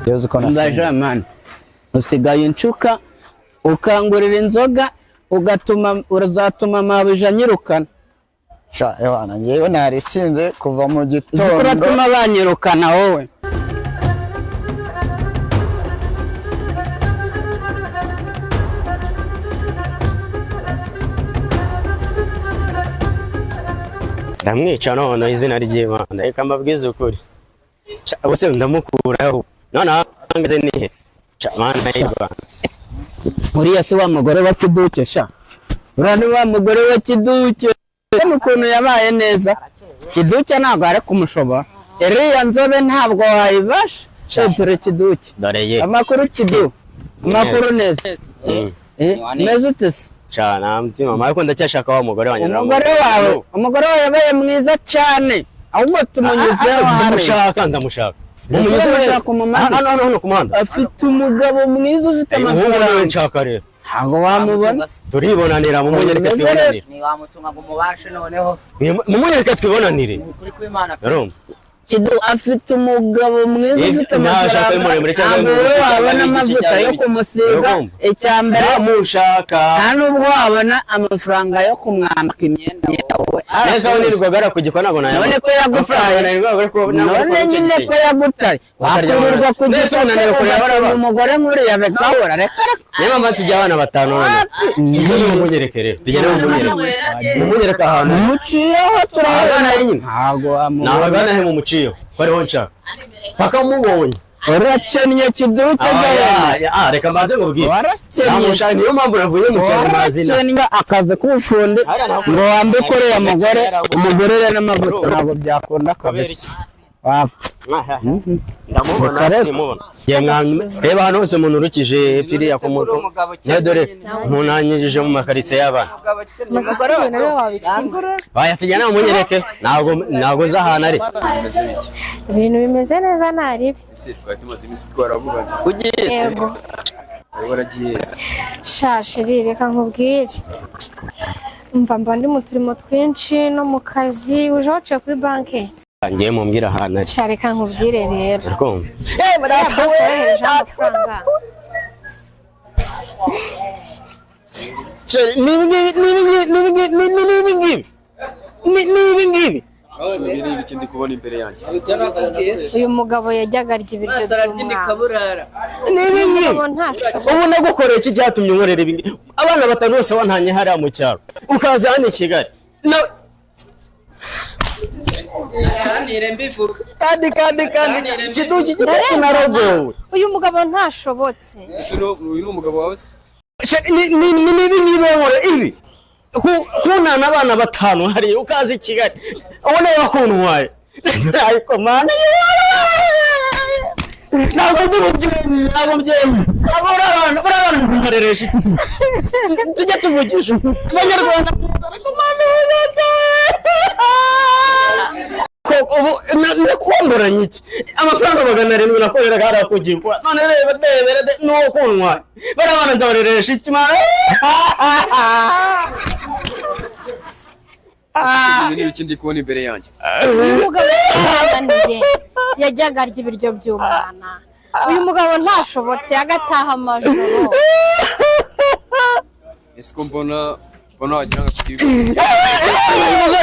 Yezu ko nasinze. Mbaje usigaye uncuka ukangurira inzoga, ugatuma uzatuma mabuja anyirukana. Sha ewana, njyewe narisinze kuva mu Uzi ko gitondo. Uratuma banyirukana wowe. Ndamwica none izina ry'Imana, reka mbabwize ukuri. Ca, ubuse ndamukuraho none ahangeze nihe? Ca, Mana y'u Rwanda. Uriya si wa mugore wa Kiduke sha? Uriya ni wa mugore wa Kiduke. Urabona ukuntu yabaye neza. Kiduke ntabwo ari kumushobora, iriya nzobe ntabwo wayibasha. Dore Kiduke. Dore ye. Amakuru Kidu, amakuru neza. Meze ute se? Ca, nta mutima, ariko ndacyashaka wa mugore wanjye. Umugore wawe, umugore wawe yabaye mwiza cyane, ahubwo tumunyuzeho hariya. Ndamushaka, ndamushaka. Ese urashaka umumaze? Hano, hano, hano ku muhanda. Afite umugabo mwiza ufite Umuhungu niwe amafaranga. nshaka rero. Ntabwo wamubona. Turibonanira, mumunyereke. Umeze. Twibonanire. Ntiwamutunga ngo umubashe noneho. Mumunyereke twibonanire. Ni ukuri kw'Imana pe. Urumva? Kidu afite umugabo mwiza ufite Ntashaka amafaranga. muremure cyangwa Ntabwo mugufi wowe cyangwa wabona igice amavuta cyangwa yo iki. kumusiga. Urumva? Icya mbere, Ndamushaka. nta nubwo wabona amafaranga yo kumwambika imyenda wowe. Neza aho nirirwaga ari kugikwa, ntabwo nayabona. None ko yagutaye. Amafaranga nirirwaga ariko ntabwo ari None kubona icyo nyine gitenge. ko yagutaye, Bakarya wakurirwa amaraso. ku Mbese gikwa unaniwe kureba ugatuma abana? umugore nk'uriya bikabura? Reka reka. Niyo mpamvu nsigiye abana batanu none. Tugende mumunyereke rero. Tugende mumunyereke. Mumunyereke ahantu. Umuciyeho turabona. Ahagana he nyine? Ntabwo wamubona. Nahagana he mumuciyeho? Ko ariho nshaka. Paka mubonye. Urakennye Kiduke. Ah, ya, ah, reka mbanze nkubwire. Warakennye. Ndamushaka, niyo mpamvu navuye mu cyaro mazina. Warakennye akazi k'ubufundi ngo wambike uriya mugore, umugurire n'amavuta, ntabwo byakunda kabisa. Wapfa. Ndamubona. Reka reka. Simubona. Ye reba hano hose umuntu urukije epfiriya ku mutwe. Ne dore umuntu anyujije mu makaritsiye y'abana. Amasisi ibintu ariwe wabikina. Baya tujyana mumunyereke. Ntabwo nzi ahantu ari. Ibintu bimeze neza, nta ribi. Ese twari tumaze iminsi twaravuganye? Yego. Wari waragiye? Sha chéri, reka nkubwire, mva mba ndi mu turimo twinshi no mu kazi. Uje waciye kuri banki? Ngiye mumbwira ahantu ari. Sha, reka nkubwire rero. Urakumva? Ya banki woherejeho amafaranga. Chéri, ni ibi ngibi, ni ibi ngibi, ni ibi ngibi, ni ibi ngibi. Ibi ni ibiki ndi kubona imbere yanjye? Uyu mugabo yajyaga arya ibiryo by'umwana. Ni ibi ngibi. Ubu ntashobora. Ubu nagukoreye iki cyatumye unkorera ibi ngibi? Abana batanu bose wantanye hariya mu cyaro, ukaza hano i Kigali kandi Kiduki Kiduki, naragowe. Uyu mugabo ntashobotse. Ese uyu ni umugabo wawe se? Chéri, ni ibi ngibi wankoreye ibi. Kuntana abana batanu hariya ukaza i Kigali, ubona wakuntwaye, ariko Mana, ntabwo ndi bubyemere, ntabwo mbyemere. Ntabwo uri abantu mbareresha iki? Tujye tuvugisha ukuri. Abanyarwanda, ariko Mana, ubu nakumburanye iki? Amafaranga 700 nakoreraga hariya kugikwa, none reba, ndebere n'uwo kuntwaye. Bariya bana nzabareresha iki, Mana? Ibi ni ibiki ndi kubona imbere yanjye? Uyu mugabo yarananiye, yajyaga arya ibiryo by'umwana. Uyu mugabo ntashobotse, agataha amajoro. Ese ko mbona wagira ngo afite ibibazo?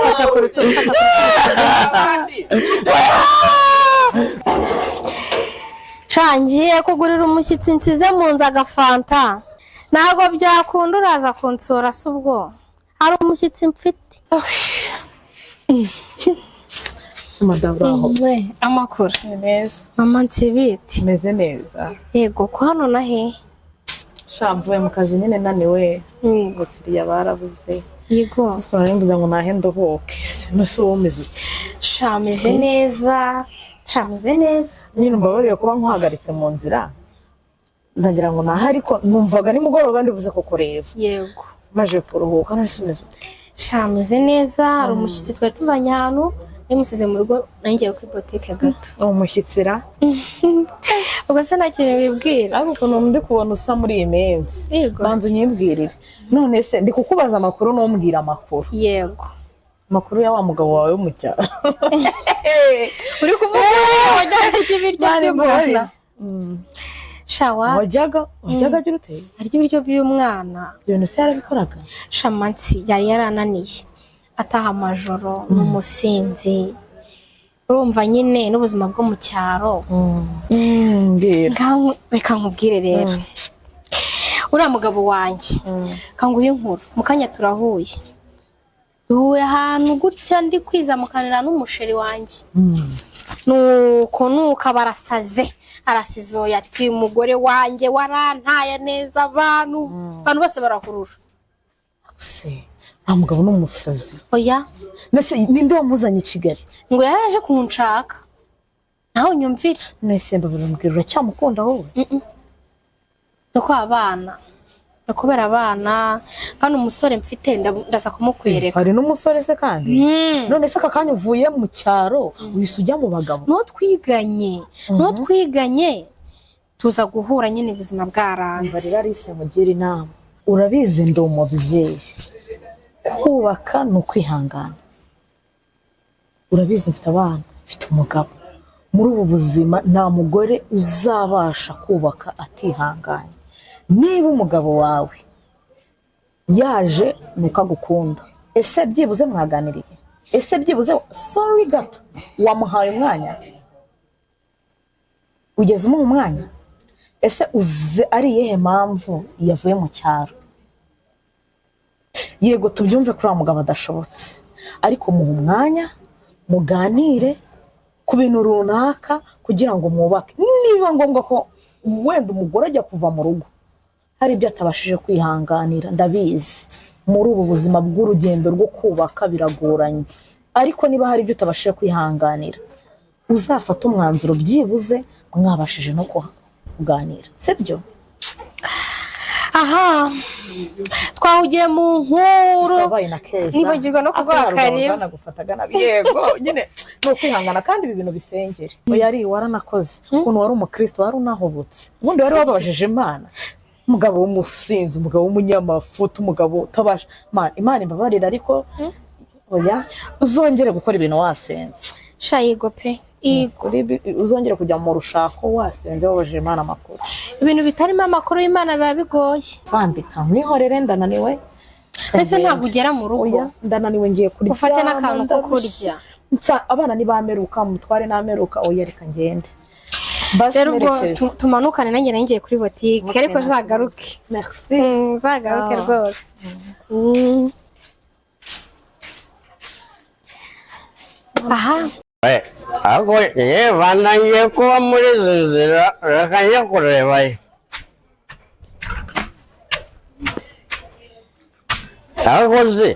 Fata ku rutugu, fata ku rutugu. Sha, ngiye kugurira umushyitsi nsize mu nzu agafanta, ntabwo byakunda. Uraza kunsura se? Ubwo hari umushyitsi mfite. Madamu, uraho? Amakuru? Ni meza. Mama Nsibiti? Meze neza. Yego, ko hano na he? Sha, mvuye mu kazi nyine naniwe, abakiriya barabuze. Yego. Nari mvuze ngo nahe ndohoke. Se nose wowe umeze ute? Sha, meze neza, sha, meze neza. Nyine umbabarire kuba nkuhagaritse mu nzira. Ndagira ngo naho, ariko numvaga nimugoroba ndibuze kukureba. Yego. Maje kuruhuka, nasubiza ute? Sha, meze neza. Hari umushyitsi twari tuvanye ahantu, namusize mu rugo, nangiye kuri botike gato. Umushyitsira? Ubwo se nta kintu wibwira? Ariko ukuntu ndi kubona usa muri iyi minsi. Yego. Banza unyibwirire. None se ndi kukubaza amakuru, ntumbwire amakuru. Yego. Amakuru ya wa mugabo wawe wo mu cyaro. Uri kuvuga wajya kurya ibiryo Bari by'umwana? bari. Sha, wa Wajyaga agira ute? Arya ibiryo by'umwana. Ibyo bintu se yarabikoraga? Shamansi yari yarananiye, ataha amajoro, ni umusinzi, urumva nyine n'ubuzima bwo mu cyaro. Mbwira. Ngaho reka nkubwire rero, uriya mugabo wanjye, kanguhe inkuru. Mu kanya turahuye, duhuye ahantu gutya, ndi kwizamukanira n'umusheri wanjye, nuko barasaze, arasizoye ati: "Umugore wanjye warantaye neza." Abantu bose barahurura. Se nta mugabo ni umusazi? Oya. Mbese ninde wamuzanye i Kigali? Ngo yaraje kunshaka, nawe unyumvira. Nese mbabwira, mbwira, uracyamukunda wowe? Nuko abana, ni kubera abana, kandi umusore mfite ndaza kumukwereka. Hari n'umusore se kandi? Mm. None se aka kanya uvuye mu cyaro uhise ujya mu bagabo? N'uwo twiganye tuza guhura nyine, ubuzima bwaranze. Umva rero Alice, mugire inama. Urabizi ndi umubyeyi, kubaka ni ukwihangana. Urabizi mfite abana, mfite umugabo. Muri ubu buzima nta mugore uzabasha kubaka atihanganye. Niba umugabo wawe yaje ni uko agukunda, ese byibuze mwaganiriye? Ese byibuze, sorry gato, wamuhaye umwanya? Ugeze umuha umwanya? Ese uzi ari iyihe mpamvu yavuye mu cyaro? Yego, tubyumve kuri wa mugabo adashobotse, ariko muha umwanya muganire ku bintu runaka kugira ngo mwubake. Niba ngombwa ko wenda umugore ajya kuva mu rugo hari ibyo atabashije kwihanganira, ndabizi muri ubu buzima bw'urugendo rwo kubaka biragoranye, ariko niba hari ibyo utabashije kwihanganira, uzafate umwanzuro byibuze mwabashije no kuganira, sibyo? Aha twahugiye mu nkuru. Wabaye na keza. Nibagirwa no kuguha karibu. Nagufataga nabi. Yego nyine ni ukwihangana, kandi ibi bintu bisengere. Oya, ari waranakoze ukuntu wari umukristo, wari unahubutse, ubundi wari wababajije Imana. Umugabo w'umusinzi, umugabo w'umunyamafuti, umugabo utabasha. Imana imbabarira, ariko oya, uzongere gukora ibintu wasenze. Sha, yego pe, yego. Uzongere kujya mu rushako wasenze, wabajije Imana amakuru. Ibintu bitarimo amakuru y'Imana biba bigoye. Bandika mwihorere, ndananiwe. Mbese ntabwo ugera mu rugo? Oya, ndananiwe, ngiye kuryama. Ufate n'akantu ko Ndarushye. kurya. Abana nibameruka, mutware nameruka. Oya, reka ngende. Basi Rero ubwo merekeze. tumanukane, nanjye ngiye kuri botike, Okay, ariko nta zagaruke. Merci. Zagaruke Ah. rwose. Aha. Ariko yewe ntangiye kuba muri izi nzira, reka njye kurebayo. Ariko se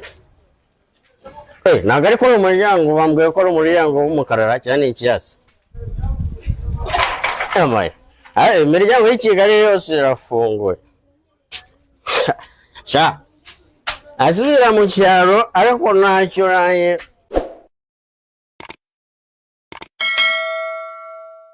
ntabwo ari kuri umuryango, bambwiye ko ari umuryango w'umukara cyane, ni icyatsi. Amaye. Imiryango y'i Kigali yose irafunguye. Sha, asubira mu cyaro, ariko ntacyo nanjye.